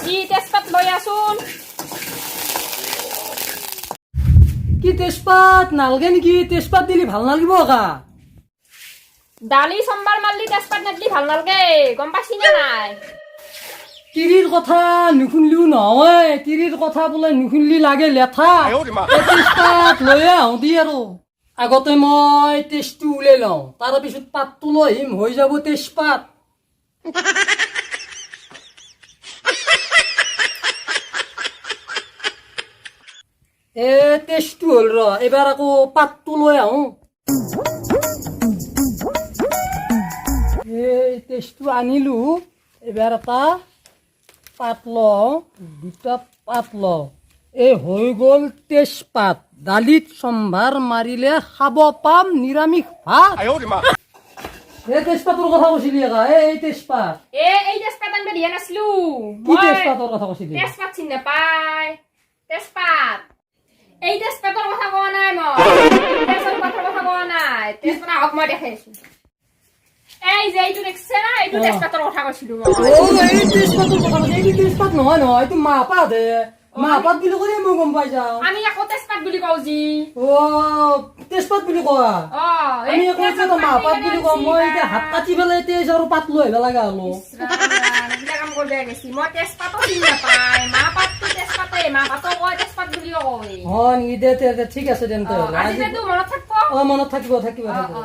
হৈছে, তেজপাত লৈ আছোন। কি তেজপাত নালগে নেকি? তেজপাত দিলি ভাল নালাগিব কা। দালি চম্বাৰ মাৰলি তেজপাত নাদিলি ভাল নালগে, গম পাইছি নে নাই? তিৰিৰ কথা নুশুনলিও নহয়, তিৰিৰ কথা বোলে নুশুনলি লাগে লেঠা। এই তেজপাত লৈয়ে আহোঁ দি আৰু। আগতে মই তেজটো উলাই লওঁ, তাৰপিছত পাতটো লৈ আহিম, হৈ যাব তেজপাত। এ তেজটো হ'ল, ৰ, এইবাৰ আকৌ পাতটো লৈ আহোঁ। এই তেজটো আনিলো, এইবাৰ এটা পাত লওঁ, দুটা পাত লওঁ। এই হৈ গ'ল তেজপাত। দালিত চম্ভাৰ মাৰিলে খাব পাম নিৰামিষ ভাত। এই তেজপাতৰ কথা কৈছিলি একা, এই তেজপাত। এ এই তেজপাত আনব দিয়া নাছিলো। কি তেজপাতৰ কথা কৈছিলি? তেজপাত চিনি নাপায়? তেজপাত, এই তেজপাতৰ কথা কোৱা নাই মই। তেজৰ পাতৰ কথা কোৱা নাই। তেজপাত আহক, মই দেখাই আছো। এই যে এইটো দেখছে না, এইটো তেজপাতৰ কথা কৈছিলো মই। অ, এই তেজপাতৰ কথা কৈছে। এইটো তেজপাত নহয় নহয়, এইটো মাহপাত হে। মাহপাত বুলি ক'লে মই গম পাই যাওঁ। আমি আকৌ তেজপাত বুলি কওঁ যি। অ, তেজপাত বুলি কোৱা? অ। আমি আকৌ এতিয়া মাহপাত বুলি কওঁ। মই এতিয়া হাত কাটি পেলাই তেজ আৰু পাত লৈ আহিব লগা হলো। এইবিলাক কাম কৰিব গৈছি মই। তেজপাতো চিনি নাপায়। মাহপাতটো তেজপাতে, মাহপাতো কয়, তেজপাত বুলিও কয়। হয় নেকি? দে দে দে, ঠিক আছে তেন্তে। আজি আজি মনত থাকিব। অ, মনত থাকিব, থাকিব, থাকিব। অ।